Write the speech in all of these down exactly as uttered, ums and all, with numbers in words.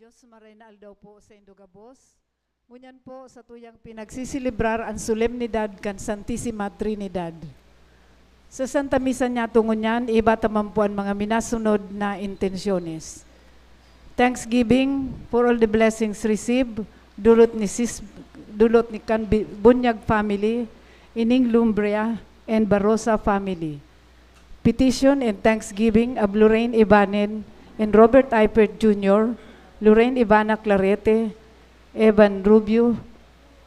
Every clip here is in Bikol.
Dios, maray na aldaw po sa indo gabos. Ngunyan po, satuyang pinagsiselebrar an solemnidad kan Santisima Trinidad. Sa Santa Misa niyato ngunyan, iba ta man po an mga minasunod na intensyones. Thanksgiving for all the blessings received, dulot ni Sis, dulot ni kan Bi-, Bunyag family, Ining Lumbria, and Barosa family. Petition and thanksgiving of Lorraine Ibanen and Robert Eifert Junior, Lorraine Ivana Clarete, Evan Rubio,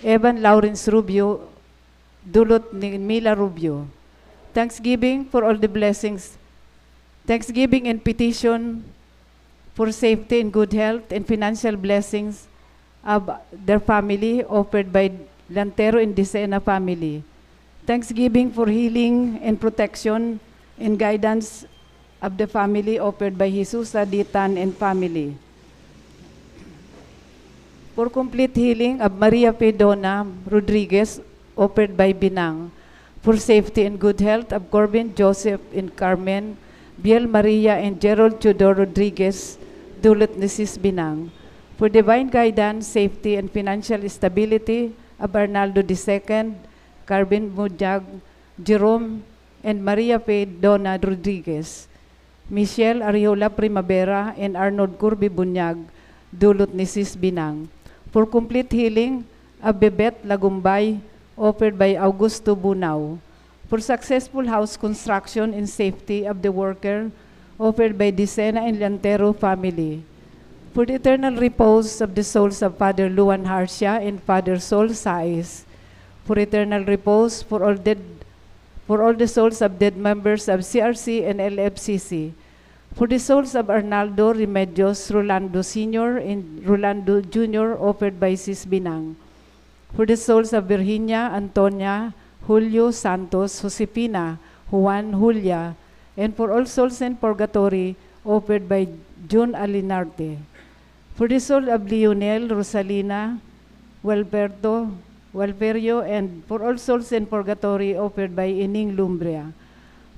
Evan Lawrence Rubio, dulot ni Mila Rubio. Thanksgiving for all the blessings. Thanksgiving and petition for safety and good health and financial blessings of their family offered by Lantero and Dicena family. Thanksgiving for healing and protection and guidance of the family offered by Jesusa, Ditan, and family. For complete healing of Maria Fedona Rodriguez, offered by Binang. For safety and good health of Corbin, Joseph, and Carmen, Biel Maria, and Gerald Theodore Rodriguez, dulot ni Sis Binang. For divine guidance, safety, and financial stability of Arnaldo the second, Carmen Bunyag, Jerome, and Maria Fe Dona Rodriguez, Michelle Ariola Primavera, and Arnold Curby Bunyag, dulot ni Sis Binang. For complete healing of Bebet Lagumbay, offered by Augusto Bunao. For successful house construction and safety of the worker, offered by Dicena and Lantero family. For the eternal repose of the souls of Father Luan Harcia and Father Sol Saez. For eternal repose for all dead, for all the souls of dead members of C R C and L F C C. For the souls of Arnaldo Remedios Rolando Senior and Rolando Junior, offered by Sis Binang. For the souls of Virginia, Antonia, Julio, Santos, Josefina, Juan, Julia, and for all souls in purgatory, offered by Jun Alinarte. For the soul of Lionel, Rosalina, Walberto, Walferio, and for all souls in purgatory, offered by Ining Lumbria.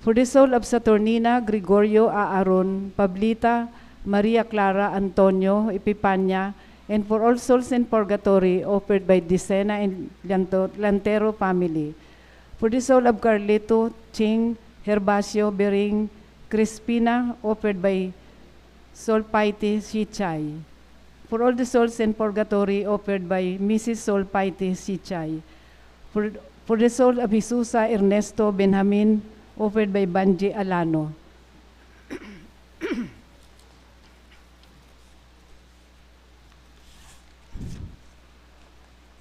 For the soul of Saturnina, Gregorio, Aaron, Pablita, Maria Clara, Antonio, Epifania, and for all souls in purgatory, offered by Dicena and Lanto-, Lantero family. For the soul of Carlito, Ching, Herbacio, Bering, Crispina, offered by Sol Paiti Sichay. For all the souls in purgatory, offered by Missus Sol Paiti Sichay. For, for the soul of Jesusa Ernesto Benjamin, offered by Banji Alano.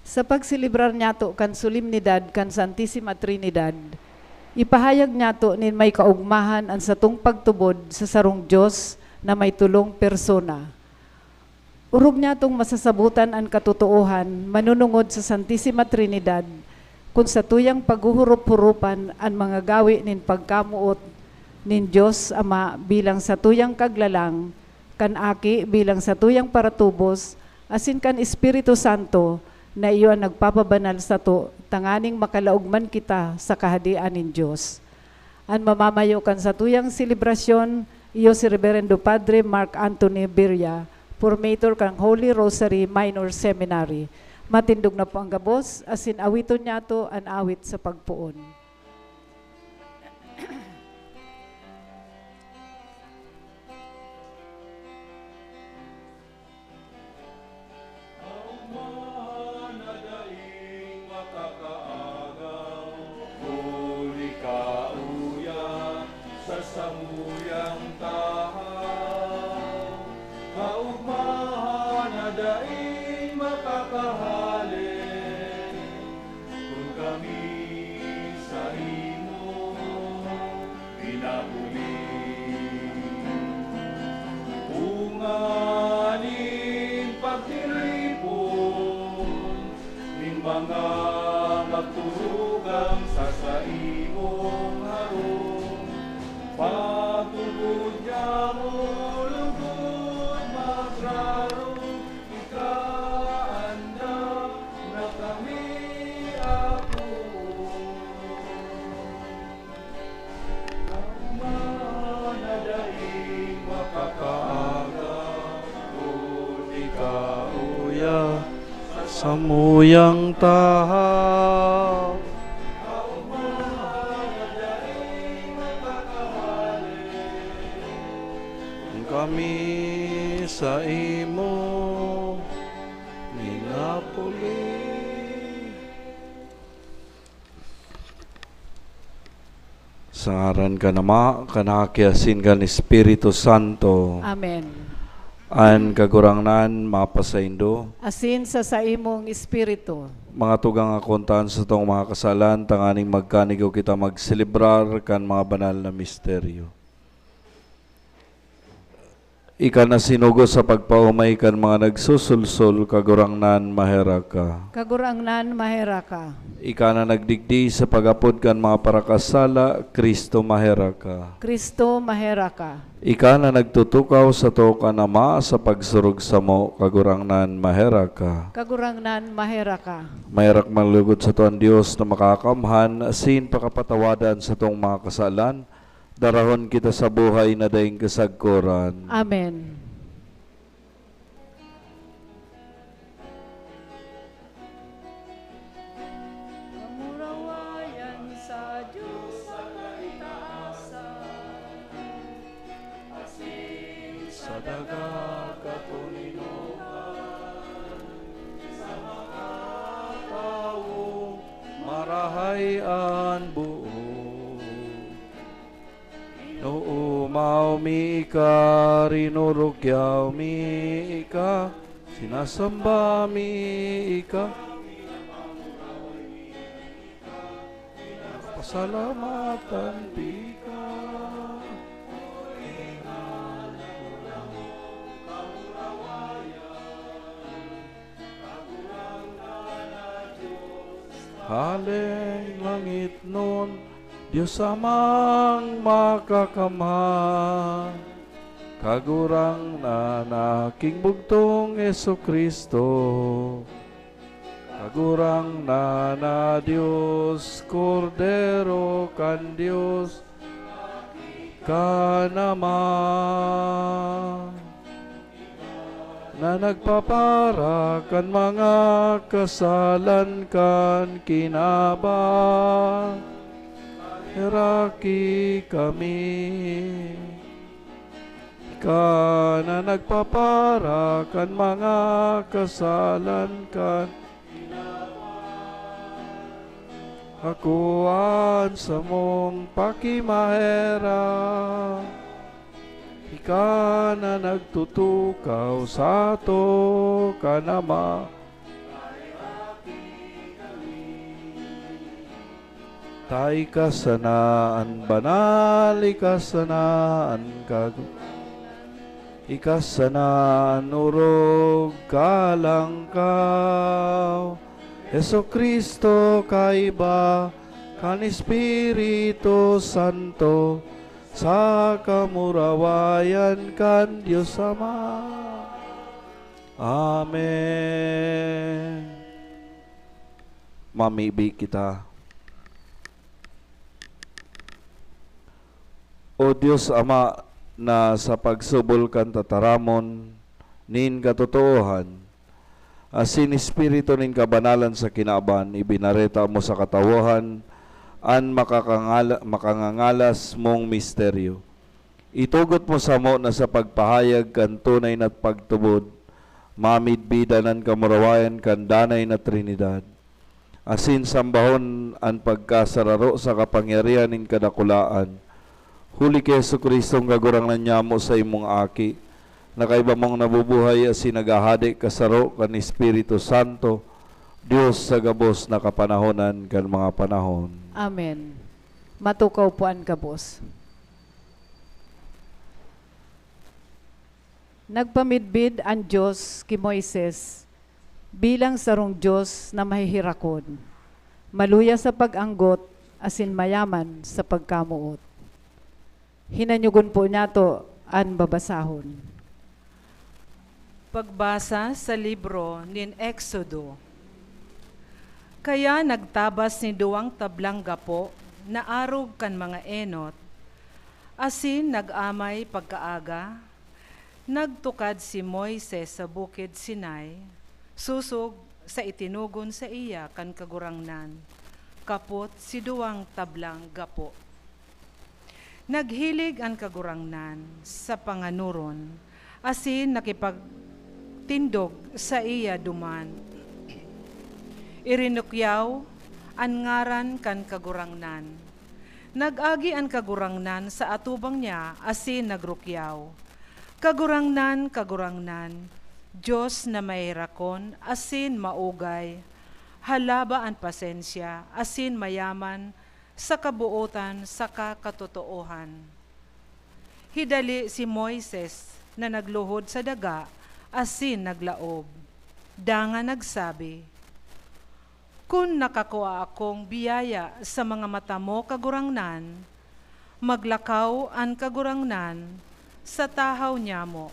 Sa pagselebrar niyato kan solemnidad kan Santisima Trinidad, ipahayag niyato nin may kaogmahan an satong pagtubod sa sarong Dios na may tolong persona. Orog niyatong masasabotan an katotoohan manunungod sa Santisima Trinidad, kun satuyang paghuhurop-huropan an mga gawe nin pagkamoot nin Dios Ama bilang satuyang Kaglalang, kan Aki bilang satuyang paratubos, asin kan Espiritu Santo na iyo an nagpapabanal sato tanganing makalaog man kita sa Kahadean nin Dios. An mamamayo kan satuyang selebrasyon, iyo si Reverendo Padre Mark Anthony Birria, formator kan Holy Rosary Minor Seminary. Matindog na po ang gabos, asin awiton niyato an awit sa pagpoon. Kaogmahan na daing makakaagaw, huli kauyan sa samuyang tahaw. Kaogmahan na daing makakahale, kun kami saimo pinabulig. Bunga nin pagtiripon nin mga magturugang sa saimong harong. Pagtubod niya mo lugod magrarong, ikaandam na kami, Apo. Kaogmahan na daing makakaagaw, kun di Samuyang tahaw, kami sa imo minapuli. Sa ngaran kan Ama, kan Aki, asin kan Espiritu Santo. Amen. An Kagurangnan mapasaindo. Asin sa saimong espiritu. Mga tugang, akontan sa tong mga kasalan, tanganing magkanigo kita magselebrar kan mga banal na misteryo. Ika na sinugo sa pagpaomay kan mga nagsusulsol, Kagurangnan, maherak ka. Kagurangnan, maherak ka. Ika na nagdigdi sa pag-apod kan mga parakasala, Cristo, maherak ka. Cristo, maherak ka. Ika na nagtutukaw sato kan Ama sa pagsurog samo, Kagurangnan, maherak ka. Kagurangnan, maherak ka. Maherak man lugod sato an Dios na makakamhan, asin pakapatawadan satong mga kasalan, darahon kita sa buhay na daing kasagkoran. Amen. Kamurawayan sa Dios sa kaitaasan, asin sa daga katoninokan, sa mga tawong marahay an buot. Inoomaw mi ika, rinurukyaw mi ika, sinasamba mi ika, pasalamatan mi ika. Haleng langitnon, Dios Amang Makakamhan, Kagurangnan na Aking Bugtong Jesu-Cristo, Kagurangnan na Dios, Kordero kan Dios, kan Ama, na nagpapara kan mga kasalan kan kinaban, heraki kami. Ika na nagpapara kan mga kasalan kan akoan samong pakimaherak. Ika na nagtutukaw sato kan Ama. Ta ika sana an banal, ika sana an kagu-, ika sana an orog, kalangkaw. Jesu-Cristo, kaiba kan Espiritu Santo, sa kamurawayan kan Dios Ama. Amen. Mamibi kita. O Dios Ama, na sa pagsubol kan tataramon nin katotoohan, asin espiritu nin kabanalan sa kinaban, ibinareta mo sa katawohan an makakangala-, makangangalas mong misteryo. Itugot mo samo na sa pagpahayag kan tunay na pagtubod, mamidbidan an kamurawayan kan danay na Trinidad, asin sambahon an pagkasararo sa kapangyarihan nin kadakulaan. Huli ki Jesu-Cristong Kagurangnan nyamo, saimong Aki, na kaiba mong nabubuhay asin naghahade kasaro kan Espiritu Santo, Dios sa gabos na kapanahonan kan mga panahon. Amen. Matukaw po an gabos. Nagpamidbid an Dios ki Moises bilang sarong Dios na maheherakon, maluya sa pag-anggot asin mayaman sa pagkamoot. Hinanyogon po niyato an babasahon. Pagbasa sa libro nin Exodo. Kaya nagtabas nin duwang tablang gapo na arog kan mga enot, asin nag-amay pagkaaga, nagtukad si Moises sa Bukid Sinai, sosog sa itinugon saiya kan Kagurangnan, kapot si duwang tablang gapo. Naghilig an Kagurangnan sa panganoron, asin nakipagtindog saiya duman. Irinukyaw an ngaran kan Kagurangnan. Nag-agi an Kagurangnan sa atubang niya asin nagrukyaw, "Kagurangnan, Kagurangnan, Dios na maheherakon asin maugay, halaba an pasensya, asin mayaman sa kabootan saka katotoohan." Hidali si Moises na nagluhod sa daga asin naglaog. Dangan nagsabi, "Kun nakakua akong biyaya sa mga mata mo, Kagurangnan, maglakaw an Kagurangnan sa tahaw nyamo.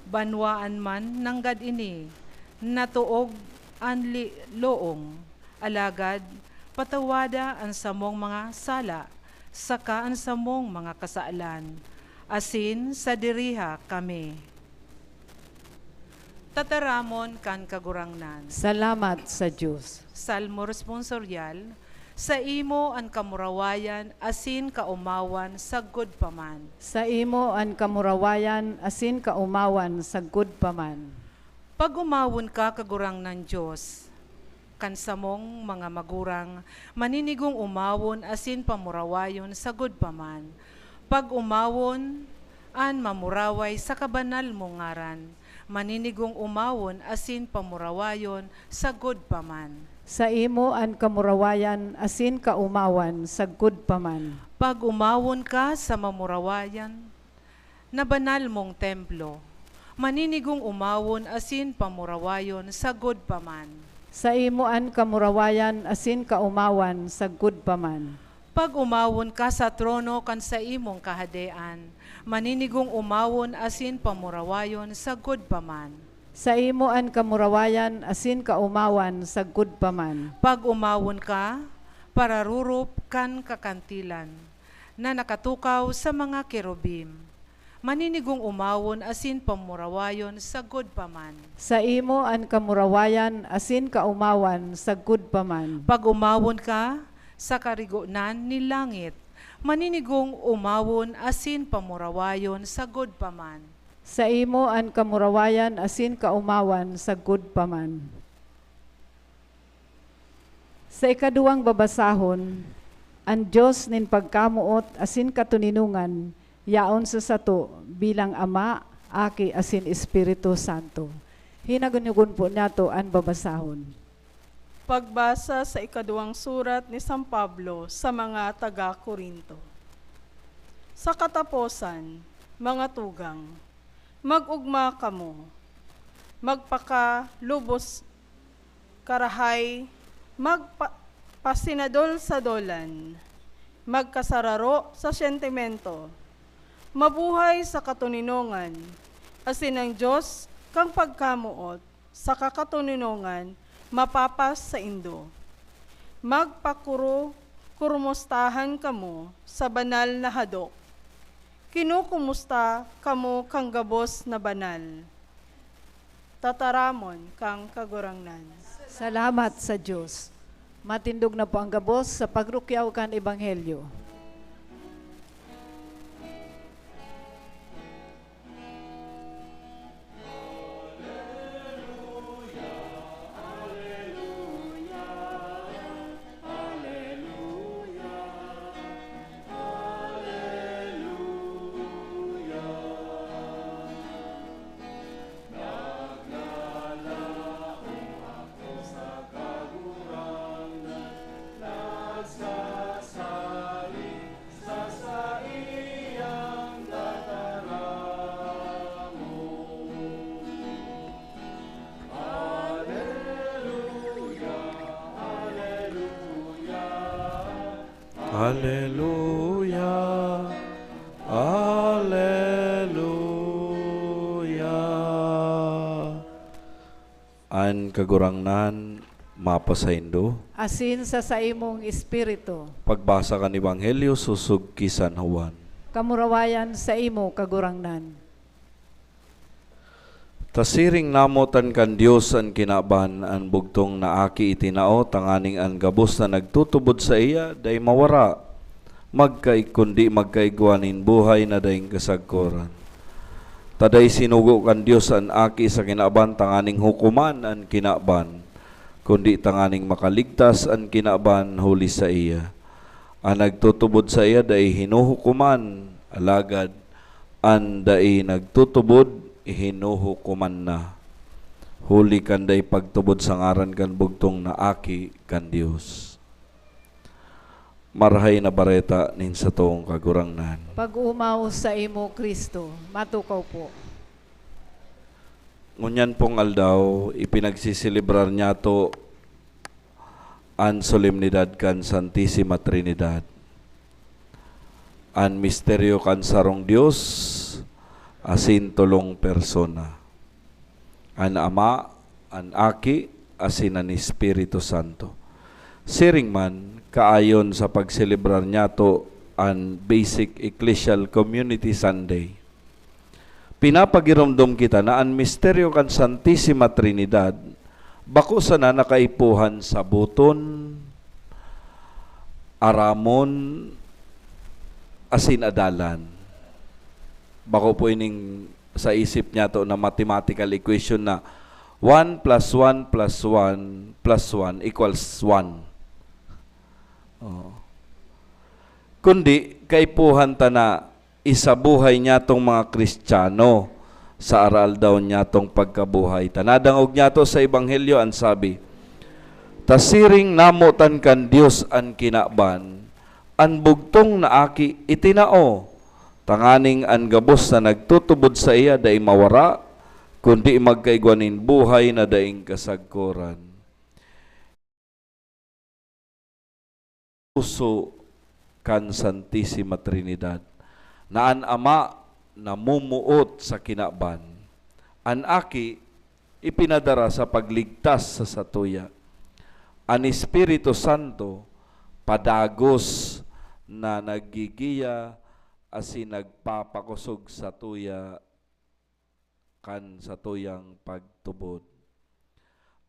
Banwaan man nanggad ini, natoog an li-, loong, alagad patawada an samong mga sala saka an samong mga kasalan, asin sadiriha kami." Tataramon kan Kagurangnan. Salamat sa Dios. Salmo Responsorial. Saimo an kamurawayan asin kaomawan sagkod pa man. Saimo an kamurawayan asin kaomawan sagkod pa man. Pag-omawon ka, Kagurangnan Dios, kan samong mga magurang, maninigong omawon asin pamurawayon sagod pa man. Pag-omawon an mamuraway sa kabanal mong ngaran, maninigong omawon asin pamurawayon sagod pa man. Saimo an kamurawayan asin kaomawan sagkod pa man. Pag-omawon ka sa mamurawayan na banal mong templo, maninigong omawon asin pamurawayon sagod pa man. Saimo an kamurawayan asin kaomawan sagkod pa man. Pag-omawon ka sa trono kan saimong kahadean, maninigong omawon asin pamurawayon sagod pa man. Saimo an kamurawayan asin kaomawan sagkod pa man. Pag-omawon ka, pararurop kan kakantilan na nakatukaw sa mga kerubim, maninigong omawon asin pamurawayon sagod pa man. Saimo an kamurawayan asin kaomawan sagkod pa man. Pag-omawon ka sa karigonan nin langit, maninigong omawon asin pamurawayon sagod pa man. Saimo an kamurawayan asin kaomawan sagkod pa man. Sa ikaduwang babasahon, an Dios nin pagkamoot asin katoninongan yaon sa sato bilang Ama, Aki, asin Espiritu Santo. Hinagunugon po niyato an babasahon. Pagbasa sa ikaduwang surat ni San Pablo sa mga taga Corinto. Sa kataposan, mga tugang, mag-ogma kamo, magpakalubos karahay, magpa-, pasinadol-sadolan, magkasararo sa sentimento, mabuhay sa katoninongan, asin ang Dios kan pagkamoot saka katoninongan mapapas saindo. Magpakuro-kurumustahan kamo sa banal na hadok. Kinukumusta kamo kan gabos na banal. Tataramon kan Kagurangnan. Salamat sa Dios. Matindog na po ang gabos sa pagrukyaw kan Ebanghelyo. Aleluya, aleluya. An Kagurangnan mapasaindo. Asin sa saimong espiritu. Pagbasa kan Ebanghelyo sosog ki San Juan. Kamurawayan saimo, Kagurangnan. Ta siring namotan kan Dios an kinaban, an bugtong na aki itinao, tanganing an gabos na nagtutubod saiya dai mawara, magkai-, kundi magkaigwa nin buhay na daing kasagkoran. Ta dai sinugo kan Dios an Aki sa kinaban tanganing hukoman an kinaban, kundi tanganing makaligtas an kinaban huli saiya. An nagtutubod saiya dai hinuhukoman, alagad an dai nagtutubod, hinuhukoman na, huli kan dai pagtubod sa ngaran kan bugtong na Aki kan Dios. Marahay na Bareta nin satong Kagurangnan. Pag-omaw saimo, Cristo. Matukaw po. Ngunyan pong aldaw, ipinagsiselebrar niyato an solemnidad kan Santisima Trinidad, an misteryo kan sarong Dios asin tolong persona, an Ama, an Aki, asin an Espiritu Santo. Siring man, kaayon sa pagselebrar niyato an Basic Ecclesial Community Sunday, pinapagiromdom kita na an misteryo kan Santisima Trinidad bako sana na kaipuhan saboton, aramon, asin adalan. Bako po ining sa isip niyato na mathematical equation na one plus one plus one plus one equals one. Oo. Kundi, kaipuhan ta na isabuhay niyatong mga Kristiyano sa araaldaw niyatong pagkabuhay. Ta nadangog niyato sa Ebanghelyo an sabi, "Ta siring namotan kan Dios an kinaban, an bugtong na Aki itinao, tanganing an gabos na nagtutubod saiya dai mawara, kundi magkaigwa nin buhay na daing kasagkoran." Puso kan Santisima Trinidad, na an Ama namumuot sa kinaban, an Aki ipinadara sa pagligtas sa satuya, an Espiritu Santo padagos na naggigiya asin nagpapakosog satuya kan satuyang pagtubod.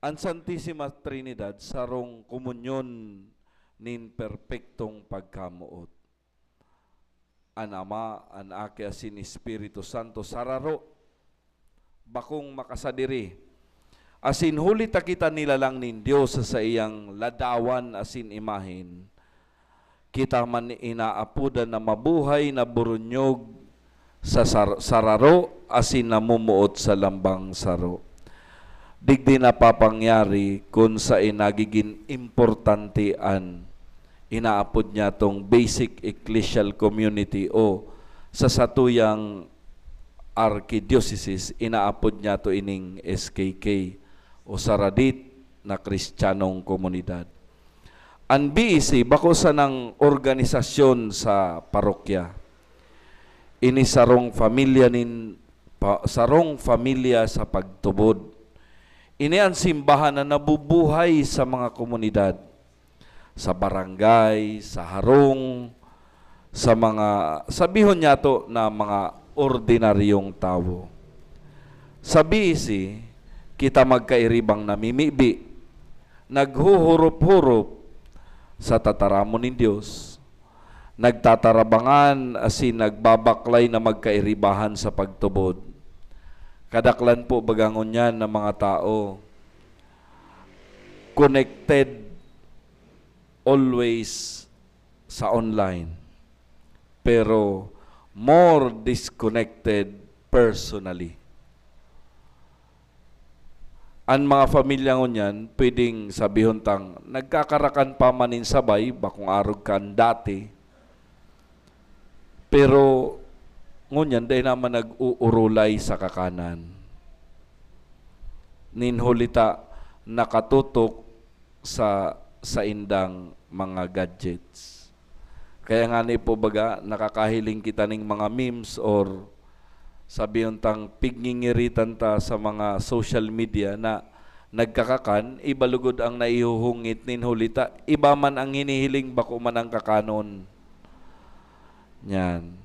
An Santisima Trinidad sarong komunyon nin perpektong pagkamoot. An Ama, an Aki, asin Espiritu Santo sararo, bakong makasadiri. Asin huli ta kita nilalang nin Dios sa saiyang ladawan asin imahen, kita man inaapodan na mabuhay na burunyog sa sar-, sararo asin namumuot sa lambang saro. Digdi napapangyari kun saen nagigin importante an inaapod niyatong basic ecclesial community o sa satuyang arkidiosesis, inaapod niyato ining S K K o Saradit na Kristiyanong Komunidad. An B E C bako sanang organisasyon sa parokya. Ini sarong pamilya nin, pa-, sarong pamilya sa pagtubod. Ini an simbahan na nabubuhay sa mga komunidad, sa barangay, sa harong, sa mga, sabihon niyato na mga ordinaryong tawo. Sa B E C, kita magkairibang namimibi, naghuhurop-hurop sa tataramon nin Dios, nagtatarabangan asin nagbabaklay na magkairibahan sa pagtubod. Kadaklan po baga ngunyan na mga tao connected always sa online, pero more disconnected personally. An mga pamilya ngunyan, pwedeng sabihon tang nagkakarakan pa man nin sabay, bakong arog kan dati. Pero ngunyan, dai naman nag-uurulay sa kakanan. Nin huli ta, nakatutok sa saindang mga gadgets. Kaya ngani po baga, nakakahiling kita ning mga memes or sabihon tang pigngingiritan ta sa mga social media na nagkakakan, iba lugod ang naihuhungit nin huli ta iba man ang hinihiling, bako man ang kakanon. Yan.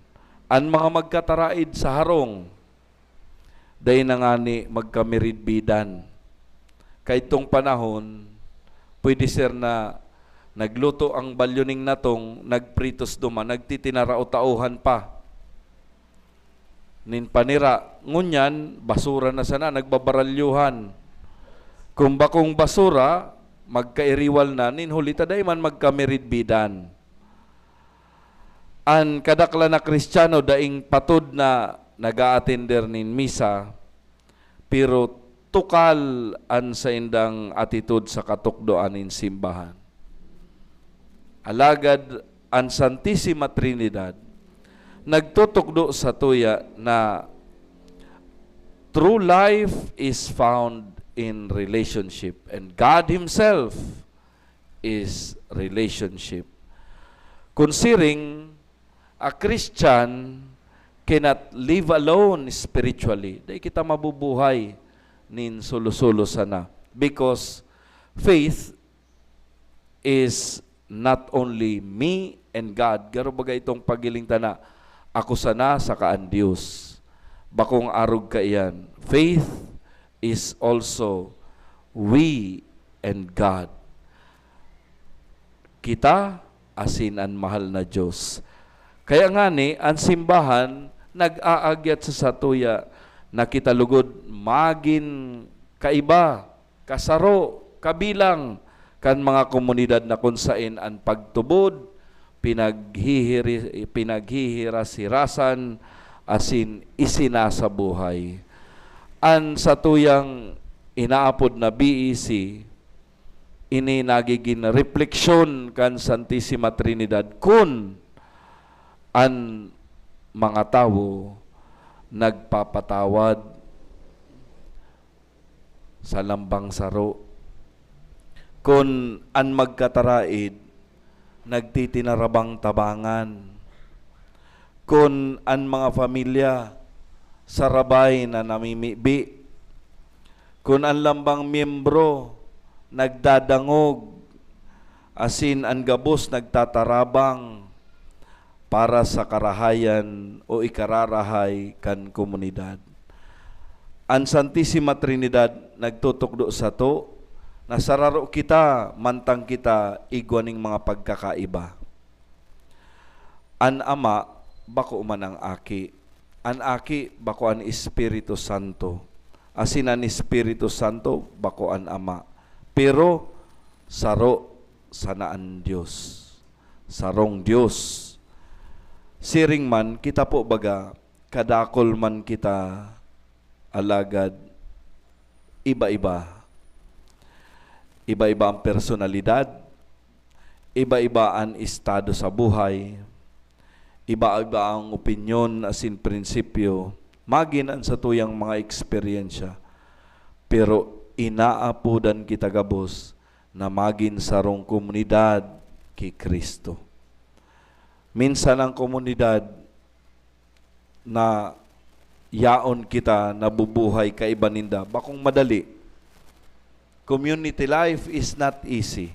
An mga magkataraid sa harong, dai na ngani magkamiridbidan. Kaidtong panahon, pwede, sir, na nagluto ang balyo ning natong, nagpritos duman, nagtitinarao-taohan pa nin panira. Ngunyan, basura na sana, nagbabaralyuhan. Kung bakong basura, magkairiwal na, nin huli ta dai man magkamiridbidan. An kadaklan na Kristiyano daing patod na nag-aatender nin misa, pero tukal an saindang atitod sa katukdoan nin simbahan. Alagad an Santisima Trinidad nagtutukdo satuya na true life is found in relationship, and God Himself is relationship. Kun siring, a Christian cannot live alone spiritually. Dai kita mabubuhay nin solo-solo sana. Because faith is not only me and God. Garo baga itong paghiling ta na, "Ako sana, saka an Dios." Bakong arog kaiyan. Faith is also we and God. Kita asin an mahal na Dios. Kaya ngani, an simbahan nag-aagyat sa satuya na kita lugod magin kaiba, kasaro, kabilang kan mga komunidad na kun saen an pagtubod, pinaghihiri-, pinaghihirasirasan asin isinasabuhay. An satuyang inaapod na B E C, ini nagigin repleksyon kan Santisima Trinidad kun an mga tawo nagpapatawad sa lambang saro, kun an magkataraid nagtitinarabang-tabangan, kun an mga pamilya sarabay na namimibi, kun an lambang miyembro nagdadangog, asin an gabos nagtatarabang para sa karahayan o ikararahay kan komunidad. An Santisima Trinidad nagtutukdo sato na sararo kita mantang kita igwa nin mga pagkakaiba. An Ama bako man an Aki. An Aki bako an Espiritu Santo. Asin an Espiritu Santo bako an Ama. Pero saro sana an Dios. Sarong Dios. Siring man, kita po baga, kadakul man kita, alagad iba-iba. Iba-iba an personalidad, iba-iba an estado sa buhay, iba-iba an opinyon asin prinsipyo, magin an satuyang mga eksperyensya. Pero inaapodan kita gabos na magin sarong komunidad ki Cristo. Minsan an komunidad na yaon kita nabubuhay kaiba ninda, bakong madali. Community life is not easy.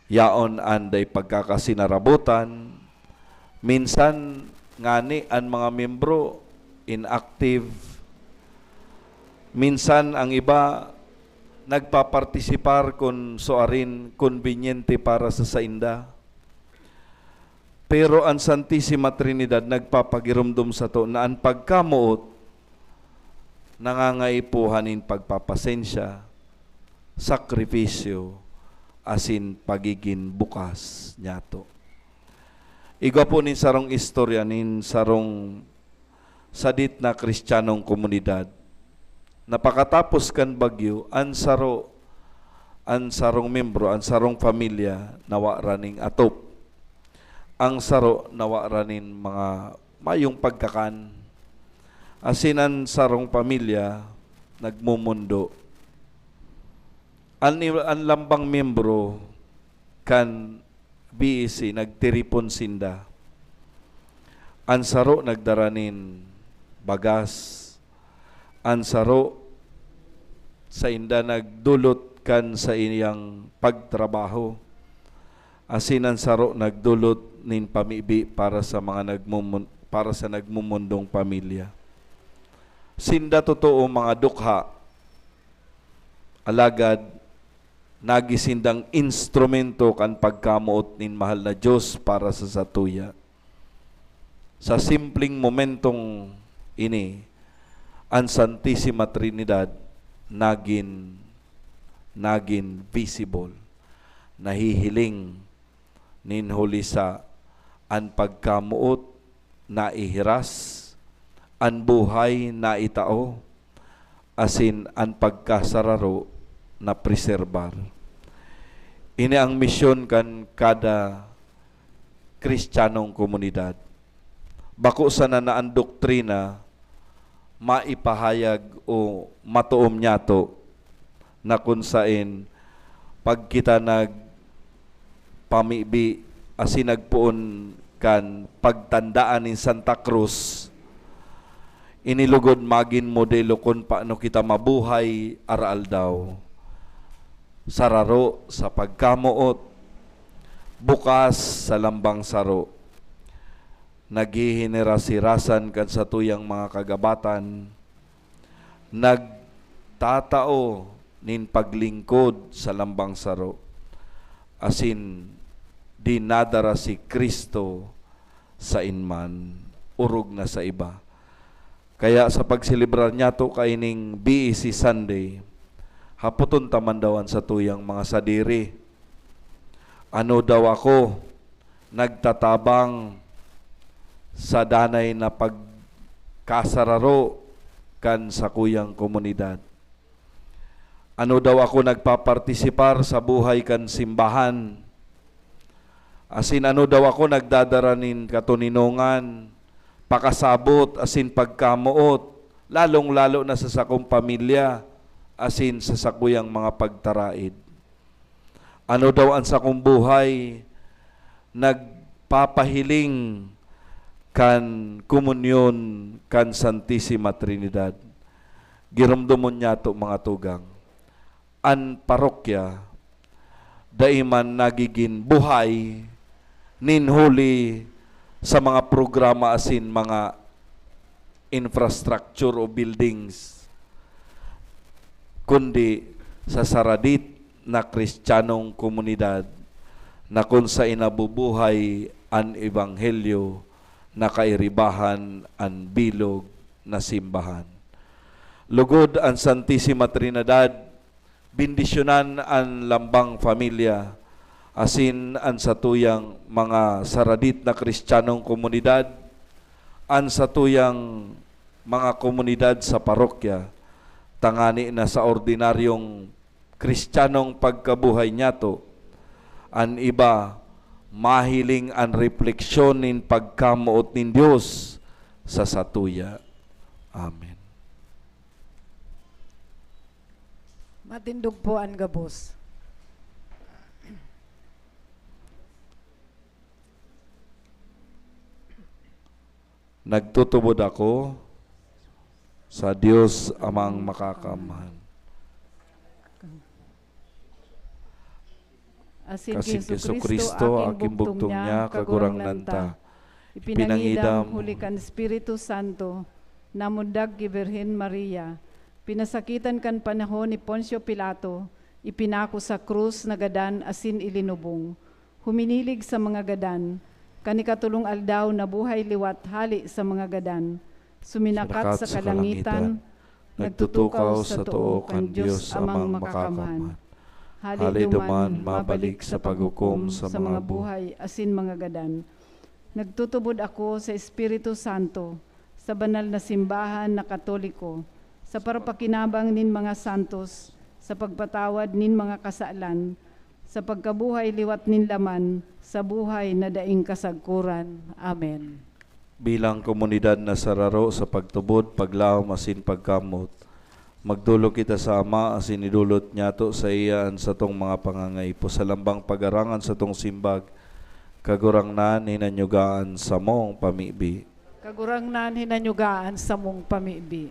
Yaon an dai pagkakasinarabotan. Minsan ngani an mga miyembro inactive. Minsan ang iba nagpapartisipar kun suarin kombinyente para sa sainda. Pero an Santisima Trinidad nagpapagiromdom sato na an pagkamoot nangangaipo nin pagpapasensya, sakripisyo, asin pagigin bukas niyato. Igwa po nin sarong istorya nin sarong sadit na Kristiyanong komunidad na pakatapos kan bagyo, an saro, an sarong miyembro, an sarong pamilya nawara nin atop. An saro nawara nin mga mayong pagkakan. Asin an sarong pamilya nagmomondo. An, an lambang miyembro kan B E C, nagtiripon sinda. An saro nagdara nin bagas. An saro sainda nagdolot kan saiyang pagtrabaho. Asin an saro nagdolot nin pamibi para sa mga nagmumon-, para sa nagmumondong pamilya. sinda totoo mga dukha, alagad nagi sindang instrumento kan pagkamoot nin mahal na Dios para sa satuya. Sa simpleng momentong ini, an Santisima Trinidad nagin, nagin visible, nahihiling nin huli sa an pagkamoot naihiras, an buhay naitao, asin an pagkasararo napreserbar. Ini ang misyon kan kada Kristiyanong komunidad. Bako sana na an doktrina maipahayag o matoom niyato na kun saen pag kita nagpamibi asin nagpoon kan pagtandaan nin Santa Cruz, ini lugod magin modelo kun paano kita mabuhay araaldaw. Sararo sa pagkamoot, bukas sa lambang saro, naghihinirasirasan kan satuyang mga kagabatan, nagtatao nin paglingkod sa lambang saro, asin dinadara si Cristo sain man, orog na sa iba. Kaya sa pagselebrar niyato kaining B E C Sunday, hapoton ta man daw an satuyang mga sadiri, "Ano daw ako nagtatabang sa danay na pagkasararo kan sakuyang komunidad? Ano daw ako nagpapartisipar sa buhay kan simbahan? Asin ano daw ako nagdadara nin katoninongan, pakasabot, asin pagkamoot, lalong-lalo na sa sakong pamilya, asin sa sakuyang mga pagtaraid? Ano daw an sakong buhay nagpapahiling kan komunyon kan Santisima Trinidad?" Giromdomon niyato, mga tugang, an parokya dai man nagigin buhay nin huli sa mga programa asin mga infrastructure o buildings, kundi sa saradit na Kristiyanong komunidad na kun saen nabubuhay an ebanghelyo na kairibahan an bilog na simbahan. Lugod an Santisima Trinidad, bendisyonan an lambang pamilya, asin an satuyang mga saradit na Kristiyanong komunidad, an satuyang mga komunidad sa parokya, tangani na sa ordinaryong Kristiyanong pagkabuhay niyato, an iba mahiling an repleksyon nin pagkamoot nin Dios sa satuya. Amen. Matindog po an gabos. Nagtutubod ako sa Dios Amang Makakamhan. Asin ki Jesu-Cristo, aking bugtong niya, Kagurangnan ta. Ipinangidam huli kan Espiritu Santo, namundag ki Birhen Maria, pinasakitan kan panahon ni Poncio Pilato, ipinako sa krus, nagadan asin ilinubong. Huminilig sa mga gadan, kan ikatolong aldaw nabuhay liwat hale sa mga gadan. Suminakat sa kalangitan, nagtutukaw sa too kan Dios Amang Makakamhan. Hale duman mabalik sa paghukom sa mga buhay asin mga gadan. Nagtutubod ako sa Espiritu Santo, sa banal na simbahan na Katoliko, sa parapakinabang nin mga santos, sa pagpatawad nin mga kasalan, sa pagkabuhay liwat nin laman, sa buhay na daing kasagkoran. Amen. Bilang komunidad na sararo sa pagtubod, paglaom asin pagkamot, magdolok kita sa Ama asin idolot niyato saiya an satong mga pangangaipo. Sa lambang pagarangan satong simbag, Kagurangnan, hinanyuga an samong pamibi. Kagurangnan, hinanyuga an samong pamibi.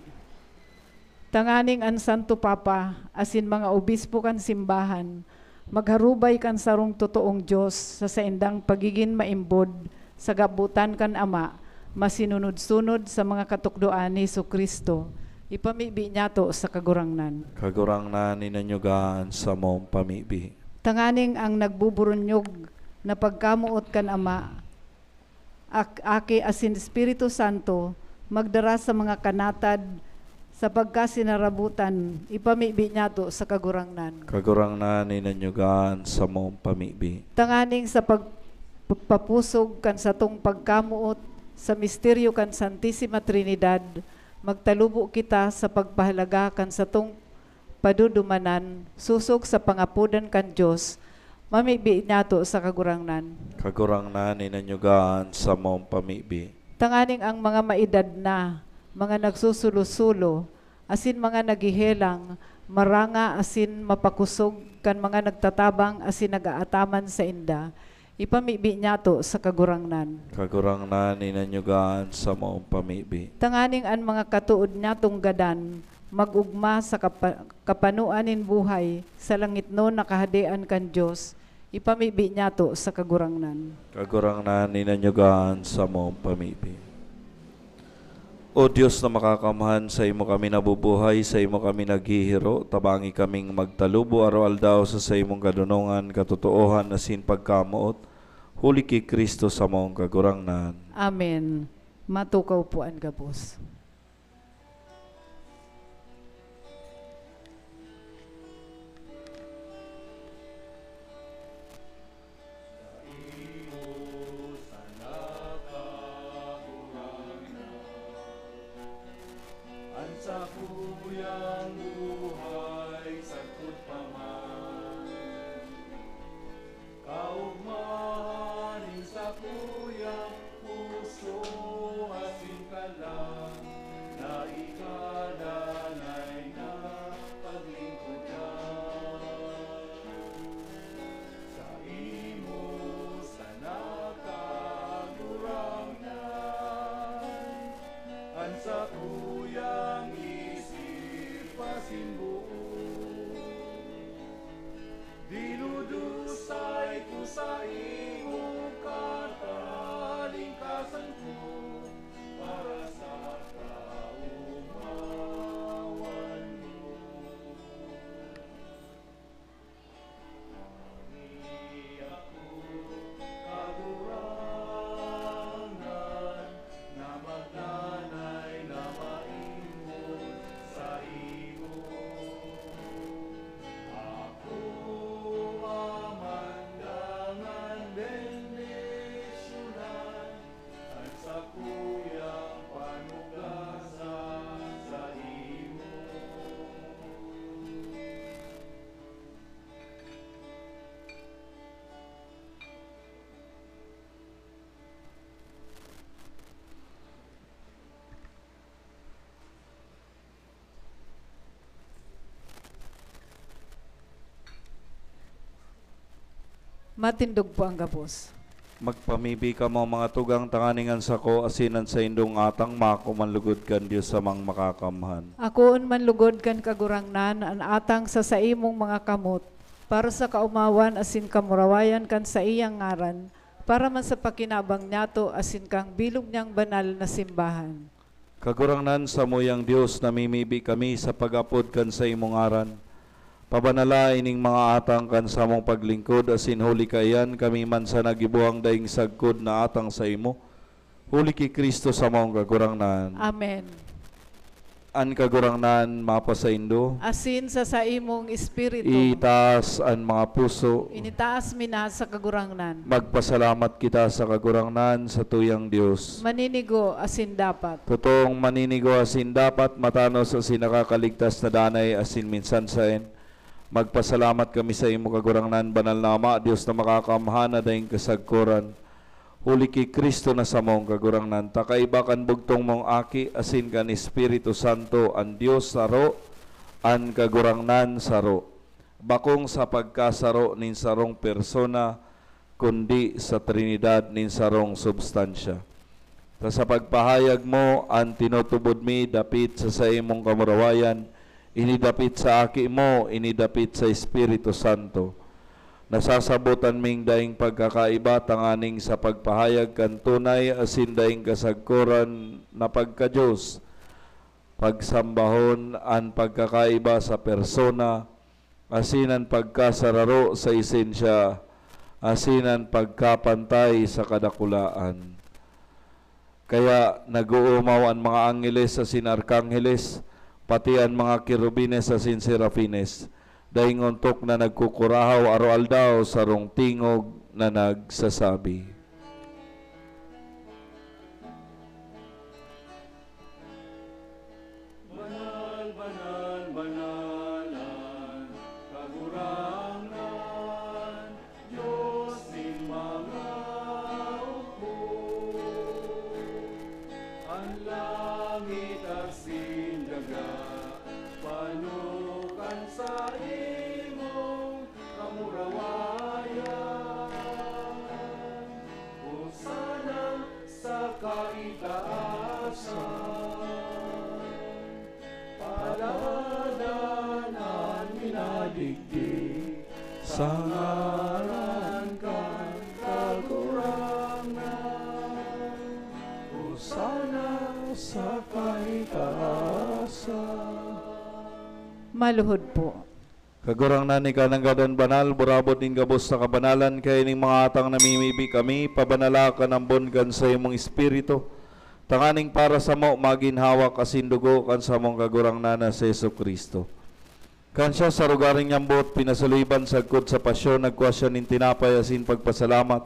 Tanganing an Santo Papa asin mga obispo kan simbahan magharubay kan sarong totoong Dios sa saindang pagigin maimbod sa gabotan kan Ama, masinunod-sunod sa mga katukdoan ni Jesu-Cristo. Ipamibi niyato sa Kagurangnan. Kagurangnan, inanyuga an samong pamibi. Tanganing ang nagbuburunyog na pagkamoot kan Ama, Ak-, Aki asin Espiritu Santo, magdara sa mga kanatad sa pagkasinarabotan, ipamibi niyato sa Kagurangnan. Kagurangnan, inanyuga an samong pamibi. Tanganing sa pag-, papusog kan satong pagkamoot sa misteryo kan Santisima Trinidad, magtalubo kita sa pagpahalaga kan satong padudumanan, sosog sa pangapodan kan Dios, mamibi niyato sa Kagurangnan. Kagurangnan, inanyuga an samong pamibi. Tanganing ang mga maedad na, mga nagsusulo-sulo, asin mga naghehelang, maranga asin mapakosog kan mga nagtatabang asin nag-aataman sainda, ipamibi niyato sa Kagurangnan. Kagurangnan, inanyuga an samong pamibi. Tanganing an mga katood niyatong gadan mag-ogma sa kapa-, kapanoan nin buhay sa langitnon na Kahadean kan Dios, ipamibi niyato sa Kagurangnan. Kagurangnan, inanyuga an samong pamibi. O Dios na makakamhan, saimo kami nabubuhay, saimo kami naghihiro, tabangi kaming magtalubo aroaldaw sa saimong kadonongan, katotoohan asin pagkamoot, huli ki Cristo samong Kagurangnan. Amen. Matukaw po an gabos. Saimo sana, Kagurangnan, an sakuyang buhay sagkod pa man. Kaogmahan nin sakuyang puso asin kalag na ika danay na paglingkodan. Saimo sana, Kagurangnan, an sakuyang isip asin boot. Dinudusay ko saimo, katalingkasan ko, para sa kaomawan mo. Ako, Kagurangnan, na magdanay na maingog saimo. Ako man dangan bendisyonan an sakuyang panugasan saimo. Matindog po ang gabos. Magpamibi kamo, mga tugang, tanganing an sako asin an saindong atang mako man lugod kan Dios Amang Makakamhan. Akoon man lugod kan Kagurangnan an atang sa saimong mga kamot, para sa kaomawan asin kamurawayan kan saiyang ngaran, para man sa pakinabang niyato asin kan bilog niyang banal na simbahan. Kagurangnan, samuyang Dios, namimibi kami sa pag-apod kan saimong ngaran. Pabanala ining mga atang kan samong paglingkod, asin huli kaiyan kami man sana gibohang daing sagkod na atang saimo, huli ki Cristo samong Kagurangnan. Amen. An Kagurangnan mapasaindo. Asin sa saimong espiritu. Itaas an mga puso. Initaas mi na sa Kagurangnan. Magpasalamat kita sa Kagurangnan, satuyang Dios. Maninigo asin dapat. Totoong maninigo asin dapat, matanos asin nakakaligtas na danay asin minsan saen. Magpasalamat kami saimo, Kagurangnan, Banal na Ama, Dios na makakamhan na daing kasagkoran. Huli ki Cristo na samong Kagurangnan, ta kaiba kan bugtong mong Aki asin kan Espiritu Santo, an Dios saro, an Kagurangnan saro, bakong sa pagkasaro nin sarong persona, kundi sa Trinidad nin sarong substansya. Ta sa pagpahayag mo, an tinutubod mi dapit sa saimong kamurawayan, ini dapit sa Aki mo, ini dapit sa Espiritu Santo. Nasasabotan ming daing pagkakaiba tanganing sa pagpahayag kan tunay asin daing kasagkoran na pagka-Dios, pagsambahon an pagkakaiba sa persona, asin an pagkasararo sa esensya, asin an pagkapantay sa kadakulaan. Kaya nag-oomaw an mga angheles asin arkangheles, pati an mga kerubines asin serafines, daing ontok na nagkukurahaw aroaldaw sarong tingog na nagsasabi, "Banal, banal, banal an Kagurangnan, Dios nin mga opo. An langit asin daga pano kan saimong kamurawayan. Hosana sa kaitaasan. Paladan an minadigdi sa ngaran kan Kagurangnan. Hosana sa kaitaasan." Maluhod po. Kagurangnan, ika nanggad an banal, burabod nin gabos na kabanalan, kaya ning mga atang namimibi kami, pabanala kan ambon kan saimong Espiritu, tanganing para samo magin hawak asin dugo kan samong Kagurangnan na si Jesu-Cristo. Kan siya sa lugaring niyambot, pinasaloiban sagkod sa pasyon, nagkua siya nin tinapay asin pagpasalamat,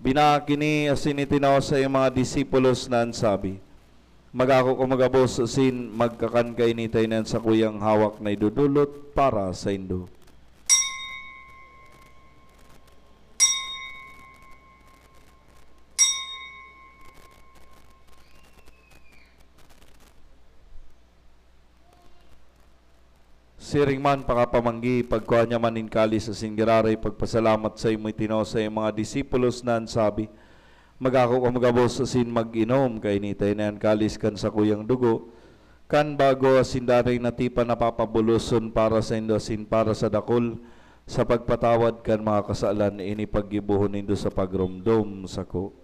binaak ini asin itinao sa iyang mga disipulos na an sabi, "Mag-ako kamo gabos asin magkakan kaini ta ini an sakuyang hawak na idodolot para saindo." Siring man pakapamanggi, pagkua niya man nin kalis asin giraray pagpasalamat saimo, itinao sa iyang mga disipulos na an sabi, "Mag-ako kamo gabos asin mag-inom kaini ta ini an kalis kan sakuyang dugo, kan bago asin danay na tipan na papabuloson para saindo asin para sa dakul sa pagpatawad kan mga kasalan. Ini paggibohon nindo sa pagromdom sako."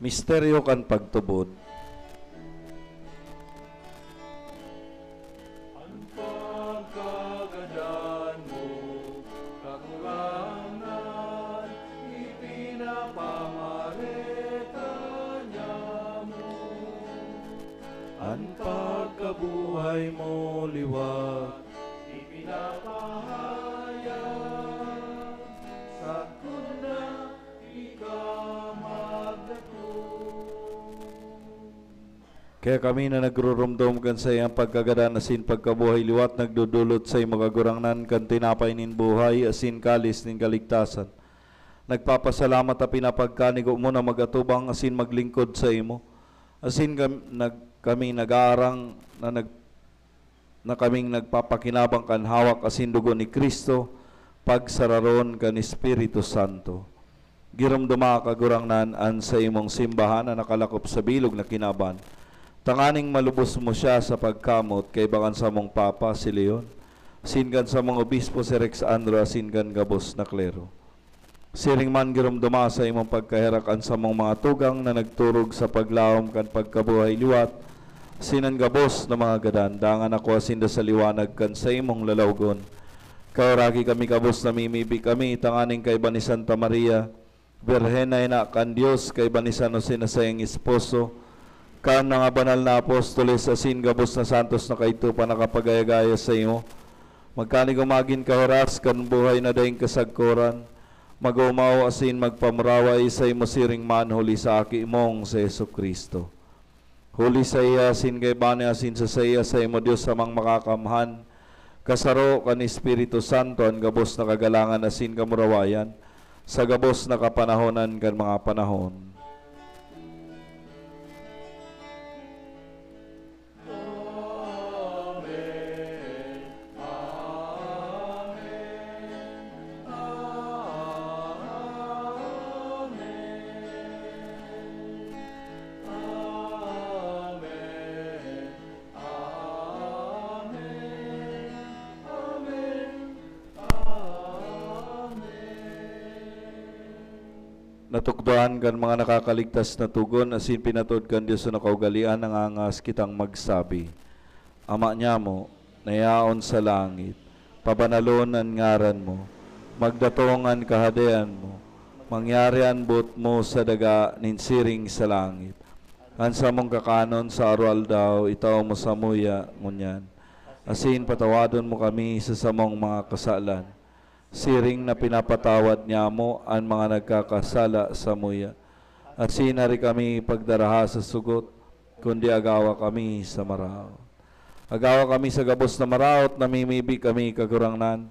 Misteryo kan pagtubod. An pagkagadan mo, Kagurangnan, ipinapamareta niamo. An pagkabuhay mo liwat ipinapahayag, sagkod na ika magdatong. Kaya kami na nagruromdom kan saiyang pagkagadan asin pagkabuhay liwat, nagdodolot saimo, Kagurangnan, kan tinapay nin buhay asin kalis nin kaligtasan. Nagpapasalamat ta pinapagkanigo mo na mag-atubang asin maglingkod saimo. Asin kam-, nag-, kami nag-aarang na nag-, na kaming nagpapakinabang kan hawak asin dugo ni Cristo, pagsararon kan Espiritu Santo. Giromdoma, Kagurangnan, an saimong simbahan na nakalakop sa bilog na kinaban, tanganing malubos mo siya sa pagkamot kaiba kan samong Papa, si Leon, asin kan samong Obispo, si Rex Andro, asin kan gabos na klero. Siring man, giromdoma sa imong pagkaherak an samong mga tugang na nagturog sa paglaom kan pagkabuhay liwat, asin an gabos na mga gadan, dangan akoa sinda sa liwanag kan saimong lalawgon. Kaheraki kami gabos, namimibi kami tanganing kaiba ni Santa Maria, Birhen na ina kan Dios, kaiba ni San Jose na saiyang esposo, kan mga banal na apostoles asin gabos na santos na kaidto pa nakapag-ayagaya saimo. Magkanigo magin kahiras kan buhay na daing kasagkoran, mag-omaw asin magpamuraway saimo siring man huli sa Aki mong si Jesu-Cristo. Huli saiya, asin kaiba niya, asin sa saiya, saimo, Dios Amang Makakamhan, kasaro kan Espiritu Santo, an gabos na kagalangan asin kamurawayan, sa gabos na kapanahonan kan mga panahon. Amen. Amen. Amen. Amen. Amen. Natukdoan kan mga nakakaligtas na togon asin pinatod kan Dios na kaugalean, nangangas kitang magsabi, Ama nyamo, na yaon sa langit, pabanalon an ngaran mo, magdatong an kahadean mo, mangyari an boot mo sa daga nin siring sa langit. An samong kakanon sa aroaldaw, itao mo samuya ngunyan. Asin patawadon mo kami sa samong mga kasalan, siring na pinapatawad nyamo an mga nagkakasala samuya. Asin hari kami pagdaraha sa sugot, kundi agawa kami sa maraot. Agawa kami sa gabos na maraot, namimibi kami, Kagurangnan.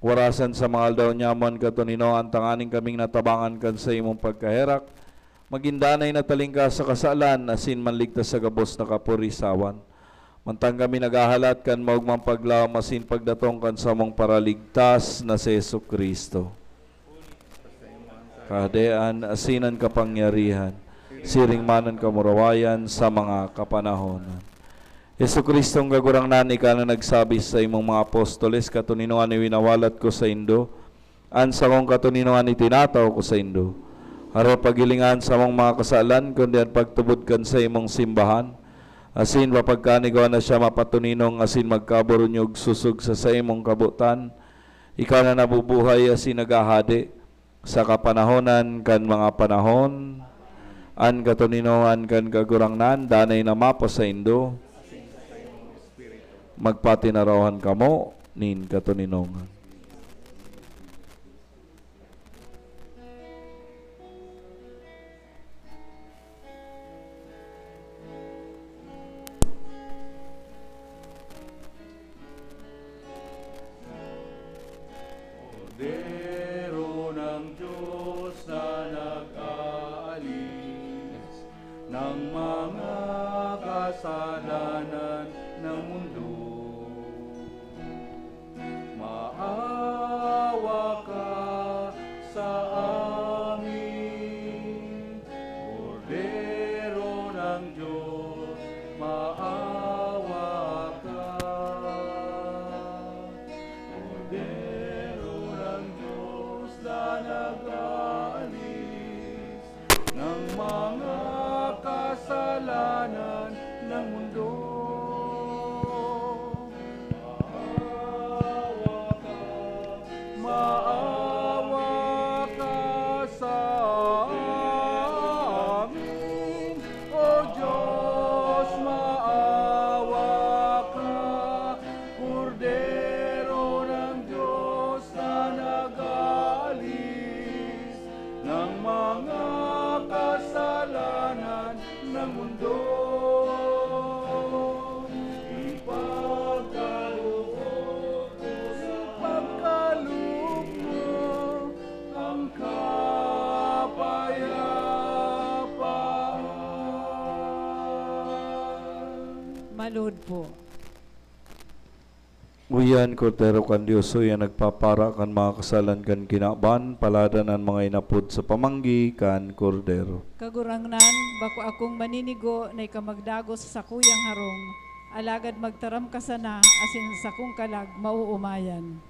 Warasan sa mga aldaw nyamo an katoninoan, tanganing kaming natabangan kan saimong pagkaherak, magin danay na talingkas sa kasalan, asin manligtas sa gabos na kapurisawan. Mantang kami naghahalat kan maogmang paglaom asin pagdatong kan samong Paraligtas na si Jesu-Cristo. Kahadean asin an kapangyarihan, siring man an kamurawayan sa mga kapanahonan. Jesu-Cristo, an Kagurangnan, ika na nagsabi sa imong mga apostoles, "Katoninoan iwinawalat ko saindo, an sakong katoninoan itinatao ko saindo." Harong paghilinga an samong mga kasalan, kundi an pagtubod kan saimong simbahan, asin papagkanigawan na siya mapatoninong asin magkaburunyog sosog sa saimong kabotan. Ika na nabubuhay asin naghahade sa kapanahonan kan mga panahon. An katoninoan kan Kagurangnan danay na mapasaindo. Magpatinarawan kamo nin katoninongan. Kordero ng Diyos na nag-aalis ng mga kasalanan ng mundo. Maawa ka sa amin, Kordero ng Diyos, maawa ka. Kordero ng Diyos na nag-aalis ng mga kasalanan ng mundo. Maawa ka, maawa ka sa amin, O Diyos, maawa ka, Kordero ng Diyos na nag-aalis ng mga kasalanan ng mundo. Ipagkaloob mo, ipagkaloob mo ang kapayapaan. Maluhod po. Uya an Kordero kan Dios, uya an nagpapara kan mga kasalan kan kinaban, paladan an mga inapod sa pamanggi kan Kordero. Kagurangnan, bako akong maninigo na ika magdagos sa sakuyang harong, alagad magtaram ka sana, asin an sakong kalag maoomayan.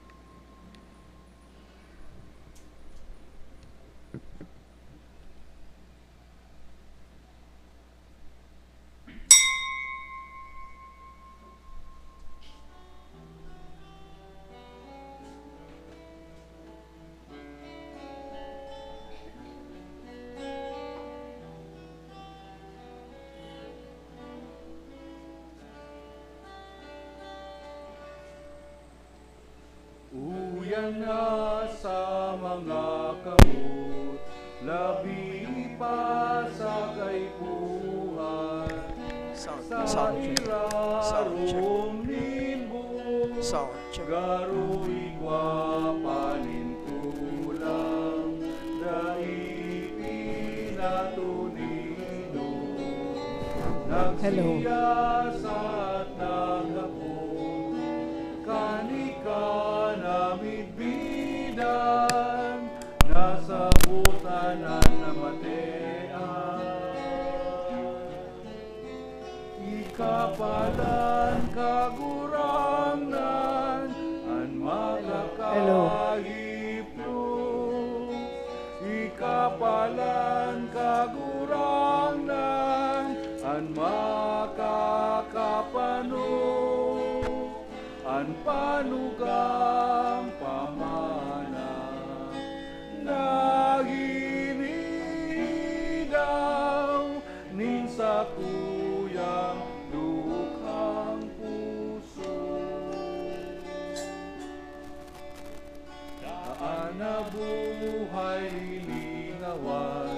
Uyan na sa mga kamot, labi pa sa kaipuhan. Sound, sound check. Sound check. Sound check. Garo igwa pa nin tulang, dai pinatunido. Hello. Nagsiyasat, naghapot, kan ika namidbidan, nasabotan an namatean. Ika palan, Kagurangnan, an makakahiplos. Ika pala buhay lilingawan,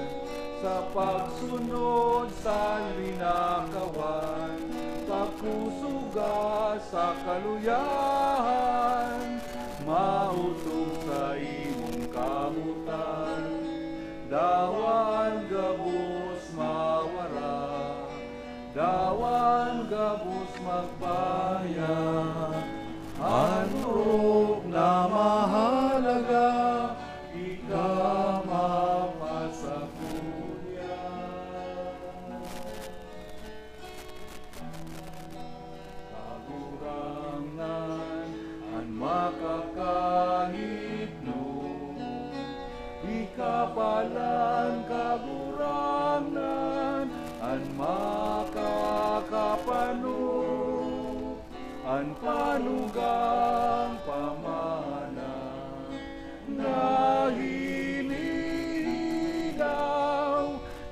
sa pagsunod sa linakawan, pagkusuga sa kaluyahan, maotok sa imong kamotan, dawan gabos mawara, dawan gabos magpaya, an orog na mahalaga, ika mapasakuya. Kagurangnan an makakahipno, ika palan, Kagurangnan, an makakapano, an panugang pamana, na hinihigaw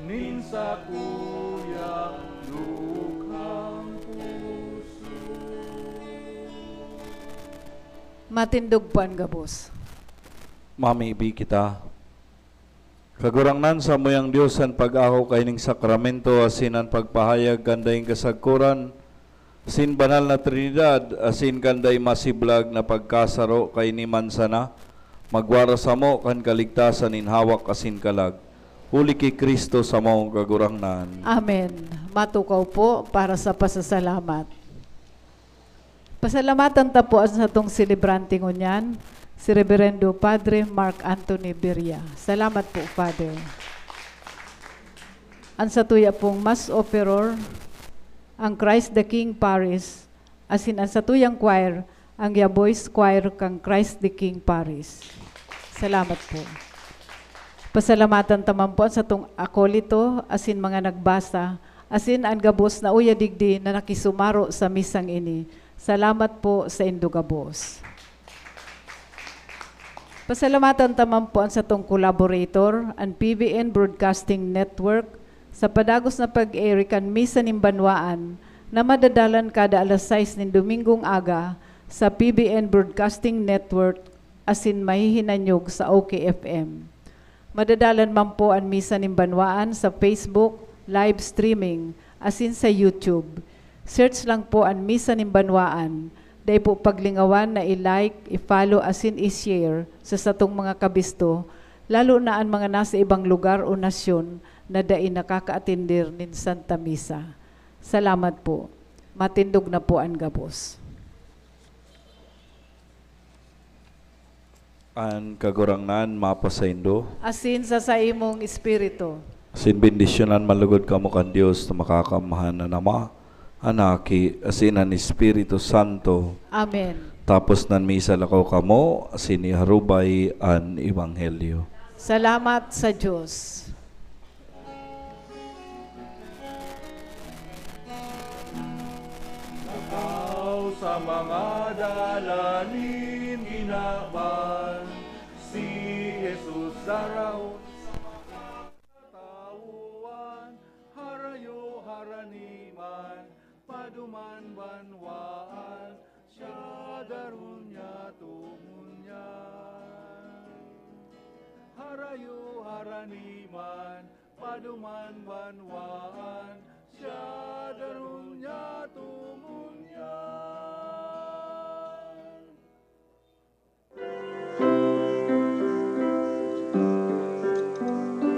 nin sakuyang lukhang puso. Matindog po an gabos. Mamibi kita. Kagurangnan, samuyang Dios, an pag-aho kaining sakramento asin an pagpahayag kan daing kasagkoran, sin Banal na Trinidad, asin kan dai masiblag na pagkasaro kaini man sana, magwara samo kan kaligtasan nin hawak asin kalag, huli ki Cristo samong Kagurangnan. Amen. Matukaw po para sa pasasalamat. Pasalamatan ta po an satong selebrante ngunyan, si Reberendo Padre Mark Anthony Beria. Salamat po, Father. An satuya pong Mass Offeror, ang Christ the King Parish, asin an satuyang choir, ang Yaboys Choir kan Christ the King Parish. Salamat po. Pasalamatan ta man po an satong akolito, asin mga nagbasa, asin an gabos na uya digdi na nakisumaro sa misang ini. Salamat po saindo gabos. Pasalamatan ta man po an satong collaborator, an P B N Broadcasting Network, sa padagos na pag-air kan Misa nin Banwaan na madadalan kada alas sais nin Domingong aga sa P B N Broadcasting Network asin mahihinanyog sa O K F M. Madadalan man po an Misa nin Banwaan sa Facebook, live streaming, asin sa YouTube. Search lang po an Misa nin Banwaan. Dai po paglingawan na i-like, i-follow asin i-share sa satong mga kabisto, lalo na an mga nasa ibang lugar o nasyon na dai nakakaatender nin Santa Misa. Salamat po. Matindog na po an gabos. An Kagurangnan mapasaindo. Asin sa saimong espiritu. Asin bendisyonan man lugod kamo kan Dios na makakamhan, an Ama, an Aki, asin an Espiritu Santo. Amen. Tapos nan misa, lakaw kamo, asin iharubay an ebanghelyo. Salamat sa Dios. Lakaw sa mga dalan nin kinaban, si Jesus daraon sa mga katawuan, harayo harani man, paduman banwaan, siya daron niya tugon niya. Harayo harani man, paduman banwaan, siya daron niya